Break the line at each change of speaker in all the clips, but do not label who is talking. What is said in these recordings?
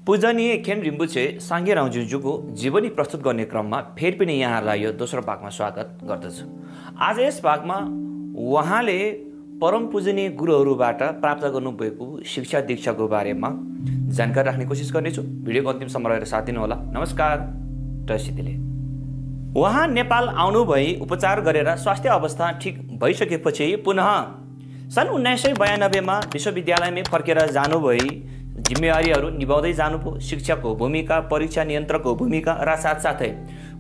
पूजनीय खेन रिम्बुछे साङ्गे राउजुजुको जीवनी प्रस्तुत गर्ने क्रममा फेरि पनि यहाँहरूलाई यो दोस्रो भागमा स्वागत गर्दछु। आज यस भागमा उहाँले परम पूजनीय गुरुहरूबाट प्राप्त गर्नुभएको शिक्षा दीक्षाको बारेमा जानकारी राख्ने कोसिस गर्नेछु। भिडियोको अन्तिमसम्म रहेर साथ दिनुहोला। नमस्कार, टसिदिले। उहाँ नेपाल आउनुभई उपचार गरेर स्वास्थ्य अवस्था ठिक भइसकेपछि पुनः सन् 1992मा विश्वविद्यालयमै फर्केर जानुभई जिम्मेवारीहरू निभाउँदै जानुभयो। शिक्षकको भूमिका, परीक्षा नियन्त्रकको भूमिका र साथसाथै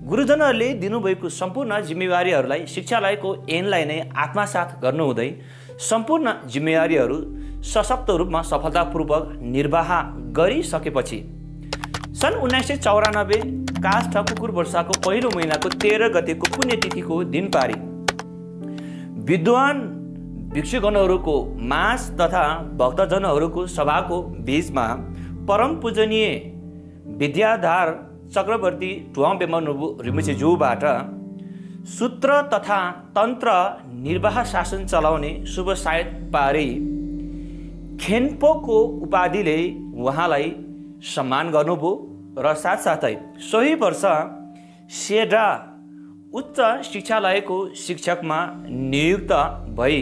गुरुजनहरूले दिनुभएको सम्पूर्ण जिम्मेवारीहरूलाई शिक्षालयको ऐनलाई नै आत्मसात गर्नुहुँदै सम्पूर्ण जिम्मेवारीहरू सशक्त रूपमा सफलतापूर्वक निर्वाह गरिसकेपछि सन् 1994 काष्ठ कुकुर वर्षको पहिलो महिनाको 13 गतेको पुण्यतिथिको दिन पारी विद्वान भिक्षुगणहरूको मास तथा भक्तजनहरूको सभाको बीचमा परम पूजनीय विद्याधर चक्रवर्ती टुवाङ रिम्बुछेज्यूबाट सूत्र तथा तन्त्र निर्वाह शासन चलाउने शुभ सायद पारी खेन्पोको उपाधिले उहाँलाई सम्मान गर्नुभयो र साथसाथै सोही वर्ष सेड्रा उच्च शिक्षालयको शिक्षकमा नियुक्त भई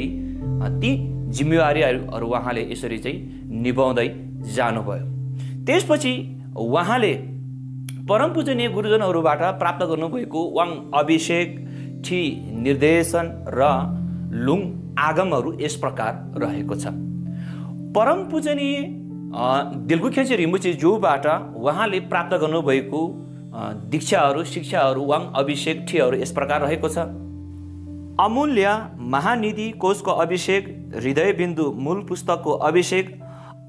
ती जिम्मेवारीहरू उहाँले यसरी चाहिँ निभाउँदै जानुभयो। त्यसपछि उहाँले परम पूजनीय गुरुजनहरूबाट प्राप्त गर्नुभएको वाङ अभिषेक, ठी निर्देशन र लुङ आगमहरू यस प्रकार रहेको छ। परम पूजनीय दिल्गु खेन्चे रिम्बुछेज्यूबाट उहाँले प्राप्त गर्नुभएको दीक्षाहरू, शिक्षाहरू, वाङ अभिषेक, ठीहरू यस प्रकार रहेको छ। अमूल्य महानिधि कोषको अभिषेक, हृदय बिन्दु मूल पुस्तकको अभिषेक,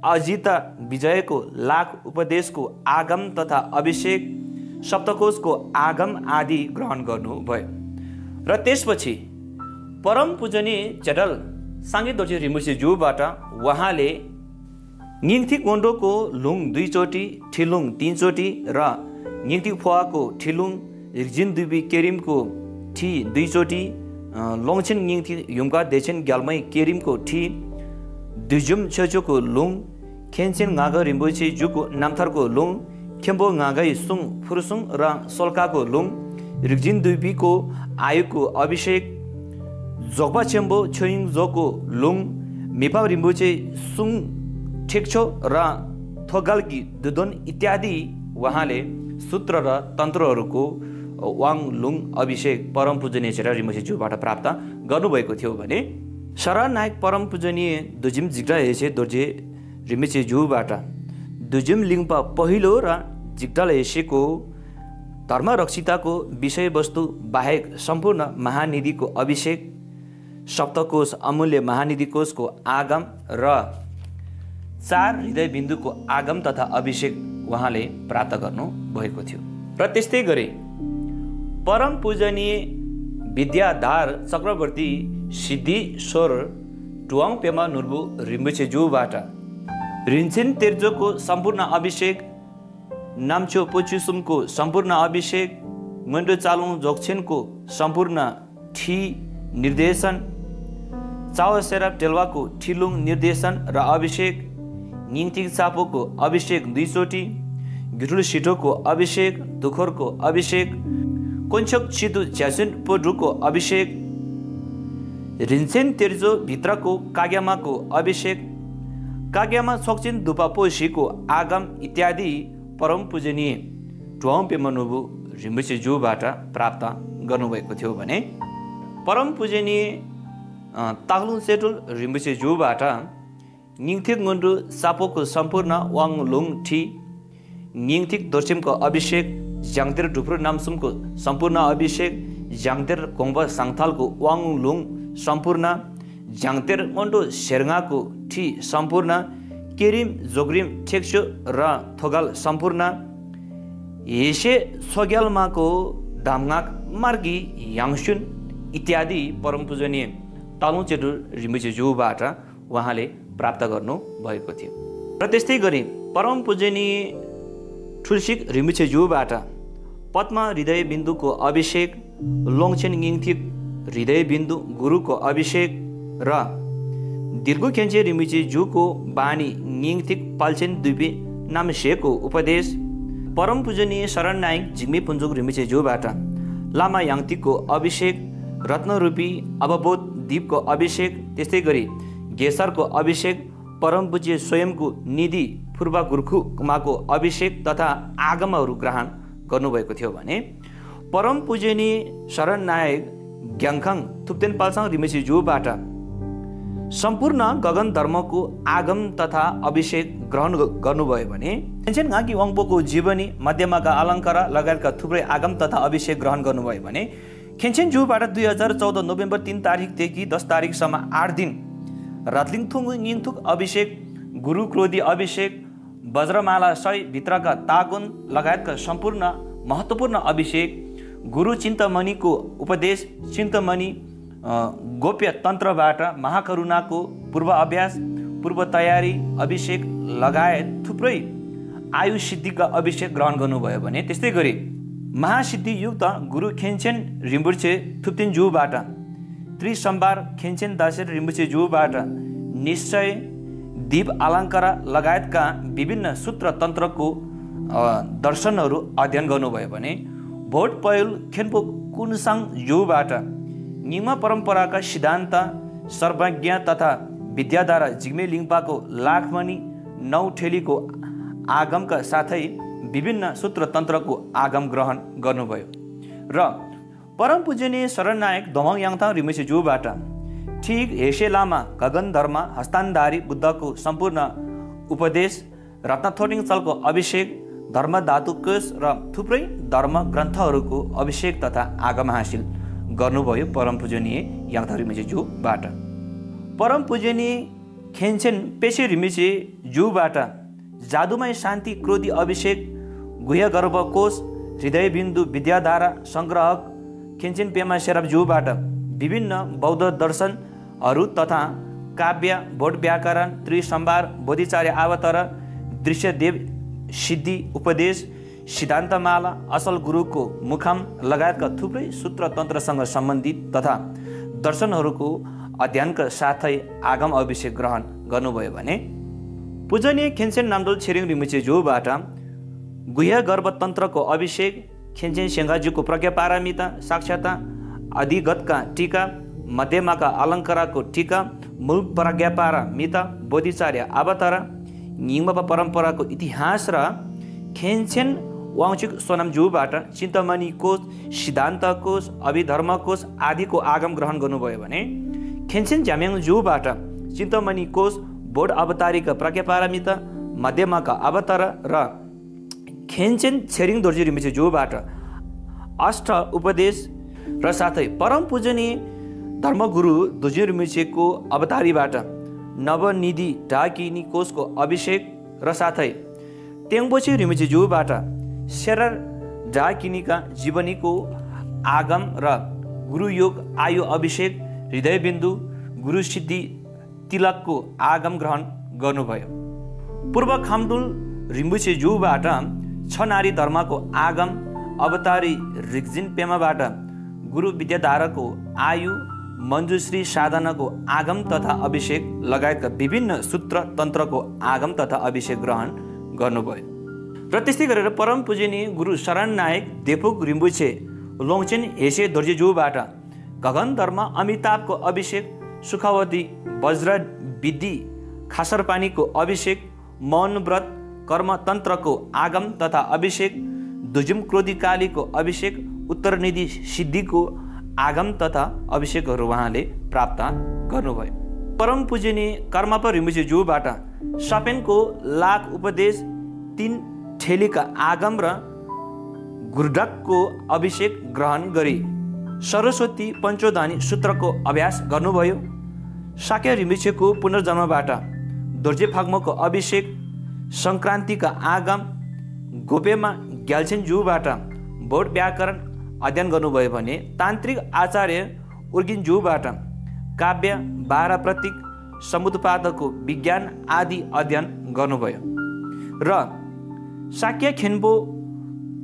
अजिता विजयको लाख उपदेशको आगम तथा अभिषेक, सप्तकोशको आगम आदि ग्रहण गर्नुभयो। र त्यसपछि परम पूजनीय चेडल साङ्गे दोर्जे रिम्बुछेज्यूबाट उहाँले ङिङथिक गोन्डोको लुङ 2 चोटि, ठिलुङ 3 चोटि र ङिङथिक फुवाको ठिलुङ, रिजिन दुबी केरिमको ठी 2 चोटि, लोङछेन ङिङथि युमका देछेन ग्यालमै केरिमको ठी, दुजुम छेचोको लुङ, खेन्सेन गाग रिम्बुछेज्यूको नामथरको लुङ, खेम्बो गागै सुङ फुरुसुङ र सोल्काको लुङ, रिजिन दुबीको आयुको अभिषेक, जोगबा छेम्बो छोइङ जोको लुङ, मिपा रिम्बुछे सुङ ठेक्छो र थोगाल्की दुदोन इत्यादि उहाँले सूत्र र तन्त्रहरूको वाङ लुङ अभिषेक परम पूजनीय चेडा रिम्बुछेज्यूबाट प्राप्त गर्नुभएको थियो भने शरनायक परम पूजनीय दुजिम जिग्डा हेसे दोर्जे रिम्बुछेज्यूबाट दुजिम लिङपा पहिलो र जिग्डा हेसेको धर्मरक्षिताको विषयवस्तु बाहेक सम्पूर्ण महानिधिको अभिषेक, सप्तकोश अमूल्य महानिधि कोषको आगम र 4 हृदय बिन्दुको आगम तथा अभिषेक उहाँले प्राप्त गर्नु भएको थियो। र त्यस्तै गरी परम पूजनीय विद्याधर चक्रवर्ती सिद्धिश्वर टुवाङ पेमा नुर्बु रिम्बुछेज्यूबाट रिन्चेन तेर्जोको सम्पूर्ण अभिषेक, नाम्चो पोचुसुमको सम्पूर्ण अभिषेक, मन्डो चालुङ जोक्छेनको सम्पूर्ण ठी निर्देशन, चाओसेरा टेलवाको ठिलुङ निर्देशन र अभिषेक, ङिङथिङ चापोको अभिषेक 2 चोटि, गिठुल सिटोको अभिषेक, दुखोरको अभिषेक, कोन्चोक चितु च्याचुन पोड्रुको अभिषेक, रिन्चेन तेर्जो भित्रको काग्यामाको अभिषेक, काग्यामा छोक्चिन दुपापोसीको आगम इत्यादि परम पूजनीय टुवाङ पेमा नुर्बु रिम्बुछेज्यूबाट प्राप्त गर्नुभएको थियो भने परम पूजनीय तागलुङ सेटुल रिम्बुछेज्यूबाट ङिङथिक गोन्डु सापोको सम्पूर्ण वाङ लुङ ठी, ङिङथिक दोर्छेमको अभिषेक, ज्याङतेर ढुप्रो नामसुमको सम्पूर्ण अभिषेक, ज्याङतेर कोङ्बा साङथालको वाङ लुङ सम्पूर्ण, ज्याङतेर गोन्डु शेरगाको ठी सम्पूर्ण, केरिम जोग्रिम ठेक्सो र थोगाल सम्पूर्ण, हेसे सोग्यालमाको धामगाक मार्गी याङसुन इत्यादि परम पूजनीय तालुङ चेडुल रिम्बुछेज्यूबाट उहाँले प्राप्त गर्नु भएको थियो। र त्यस्तै गरी परम पूजनीय ठुल्सिक रिम्बुछेज्यूबाट पद्म हृदय बिन्दुको अभिषेक, लोङछेन ङिङथिक हृदय बिन्दु गुरुको अभिषेक र दिल्गु खेन्चे रिम्बुछेज्यूको बानी ङिङथिक पाल्छेन दुबे नामसेको उपदेश, परम पूजनीय शरण नायक जिग्मे पुन्जुक रिम्बुछे ज्यूबाट लामा याङतिकको अभिषेक, रत्नरूपी अवबोध दीपको अभिषेक, त्यस्तै गरी गेसरको अभिषेक, परम पूज्य स्वयंको निधि पूर्व गुर्खुमाको अभिषेक तथा आगमहरू ग्रहण गर्नुभएको थियो भने परम पूजनीय शरण नायक ग्याङखाङ थुप्तेन पाल्साङ रिम्बुछे ज्यूबाट सम्पूर्ण गगन धर्मको आगम तथा अभिषेक ग्रहण गर्नुभयो भने खेन्चेन गाकी वाङपोको जीवनी, मध्यमाका अलङ्कार लगायतका थुप्रै आगम तथा अभिषेक ग्रहण गर्नुभयो भने खेन्चेन ज्यूबाट 2014 नोभेम्बर 3 तारिकदेखि 10 तारिकसम्म 8 दिन रातलिङथुङ यिङथुक अभिषेक, गुरु क्रोधी अभिषेक, वज्रमाला सय भित्रका ताकुन लगायतका सम्पूर्ण महत्त्वपूर्ण अभिषेक, गुरु चिन्तमणिको उपदेश, चिन्तमणि गोप्य तन्त्रबाट महाकरुणाको पूर्व अभ्यास, पूर्व तयारी अभिषेक लगायत थुप्रै आयु सिद्धिका अभिषेक ग्रहण गर्नुभयो भने त्यस्तै गरी महासिद्धियुक्त गुरु खेन्चेन रिम्बुछे थुप्तेन ज्यूबाट त्रिसम्बार खेन्चेन दासेर रिम्बुछे ज्यूबाट निश्चय, दीप अलङ्कार लगायतका विभिन्न सूत्र तन्त्रको दर्शनहरू अध्ययन गर्नुभयो भने भोट पयल खेन्पो कुनसाङ ज्यूबाट निमा परम्पराका सिद्धान्त, सर्वज्ञ तथा विद्याद्वारा जिग्मे लिङपाको लाखमणि 9 ठेलीको आगमका साथै विभिन्न सूत्र तन्त्रको आगम ग्रहण गर्नुभयो र परम पूजनीय शरण नायक दोमङ याङथाङ रिम्बुछे ज्यूबाट ठिक हेसे लामा गगन धर्म हस्तान्धारी बुद्धको सम्पूर्ण उपदेश, रत्नथोटिङ चलको अभिषेक, धर्म धातु कोश र थुप्रै धर्म ग्रन्थहरूको अभिषेक तथा आगम हासिल गर्नुभयो परम पूजनीय याङथाङ रिम्बुछे ज्यूबाट। परम पूजनीय खेन्चेन पेसे रिम्बुछे ज्यूबाट जादुमय शान्ति क्रोधी अभिषेक, गुह्य गर्भकोश, हृदय बिन्दु विद्याधारा सङ्ग्रहक खेन्चेन पेमा सेराप ज्यूबाट विभिन्न बौद्ध दर्शनहरू तथा काव्य, बोध व्याकरण, त्रिसम्बार, बोधिचार्य अवतार, दृश्यदेव सिद्धि उपदेश, सिद्धान्तमाला, असल गुरुको मुखाम लगायतका थुप्रै सूत्र तन्त्रसँग सम्बन्धित तथा दर्शनहरूको अध्ययनका साथै आगम अभिषेक ग्रहण गर्नुभयो भने पूजनीय खेन्चेन नामदोल छिरिङ रिम्बुछे ज्यूबाट गुह्य गर्भतन्त्रको अभिषेक, खेन्चेन सेङ्गाज्यूको प्रज्ञापारमिता साक्षरता अधिगतका टीका, मध्यमाका अलङ्कारको टीका, मूल प्रज्ञापारमिता, बोधिचार्य अवतार, निङमा परम्पराको इतिहास र खेन्चेन वाङचुक सोनाम ज्यूबाट चिन्तमणि कोश, सिद्धान्त कोश, अभिधर्म कोश आदिको आगम ग्रहण गर्नुभयो भने खेन्चेन झ्याम्याङ ज्यूबाट चिन्तमणि कोश, बोध अवतारिका प्रज्ञापारमिता, मध्यमाका अवतार र खेन्चेन छेरिङ दोर्जी रिम्बुछे ज्यूबाट अष्ट उपदेश र साथै परम पूजनीय धर्मगुरु दोर्जी रिम्बुछेको अवतारीबाट नवनिधि ढाकिनी कोशको अभिषेक र साथै तेङबोछे रिम्बुछे ज्यूबाट शेरर ढाकिनीका जीवनीको आगम र गुरुयोग आयु अभिषेक, हृदय बिन्दु, गुरु सिद्धि तिलकको आगम ग्रहण गर्नुभयो। पूर्व खामडुल रिम्बुछे ज्यूबाट छ नारी धर्मको आगम, अवतारी रिग्जिन पेमाबाट गुरु विद्याधाराको आयु, मञ्जुश्री साधनाको आगम तथा अभिषेक लगायतका विभिन्न सूत्र तन्त्रको आगम तथा अभिषेक ग्रहण गर्नुभयो र त्यस्तै गरेर परम पूजनीय गुरु शरण नायक देपुक रिम्बुछे लोङचेन हेसे दोर्जे ज्यूबाट गगन धर्म अमिताभको अभिषेक, सुखावती वज्र विधि खासरपानीको अभिषेक, मौन व्रत कर्मतन्त्रको आगम तथा अभिषेक, दुजुम क्रोधी कालीको अभिषेक, उत्तरनिधि सिद्धिको आगम तथा अभिषेकहरू उहाँले प्राप्त गर्नुभयो। परम पूजनीय कर्मप रिम्बुछे ज्यूबाट सपेनको लाख उपदेश, 3 ठेलीका आगम र गुर्डकको अभिषेक ग्रहण गरी सरस्वती पञ्चोधानी सूत्रको अभ्यास गर्नुभयो। साक्य रिम्बुछेको पुनर्जन्मबाट दोर्जे फाग्मोको अभिषेक, सङ्क्रान्तिका आगम, गोपेमा ग्याल्छेन ज्यूबाट बोध व्याकरण अध्ययन गर्नुभयो भने तान्त्रिक आचार्य उर्गिन ज्यूबाट काव्य, 12 प्रतीक, समुत्पादको विज्ञान आदि अध्ययन गर्नुभयो र साक्य खेन्पो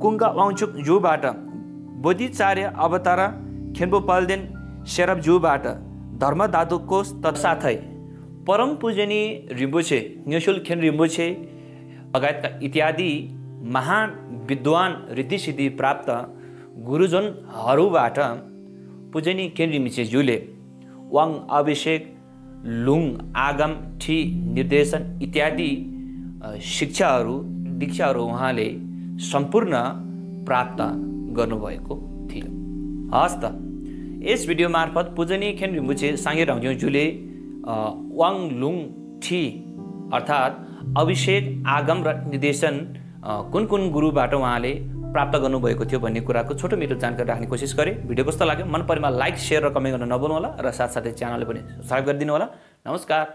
कुङ्गा वाङचुक ज्यूबाट बोधिचार्य अवतार, खेन्पो पल्देन सेरप ज्यूबाट धर्म धातु कोश तत्साथै परम पूजनीय रिम्बुछे न्योसुल खेन रिम्बुछे लगायतका इत्यादि महान विद्वान रिद्धिसिद्धि प्राप्त गुरुजनहरूबाट पूजनीय केन्द्री मिचेज्यूले वाङ अभिषेक लुङ आगम ठी निर्देशन इत्यादि शिक्षाहरू दीक्षाहरू उहाँले सम्पूर्ण प्राप्त गर्नुभएको थियो। हस् त, यस भिडियो मार्फत पूजनीय खेन रिम्बुछे साङ्गे रङ्ग्योज्यूले वाङ लुङ ठी अर्थात् अभिषेक आगम र निर्देशन कुन कुन गुरुबाट उहाँले प्राप्त गर्नुभएको थियो भन्ने कुराको छोटो मिठो जानकारी राख्ने कोसिस गरेँ। भिडियो कस्तो लाग्यो मन परेमा लाइक, सेयर र कमेन्ट गर्न नभुल्नु होला र साथसाथै च्यानलले पनि सब्स्क्राइब गरिदिनु होला। नमस्कार।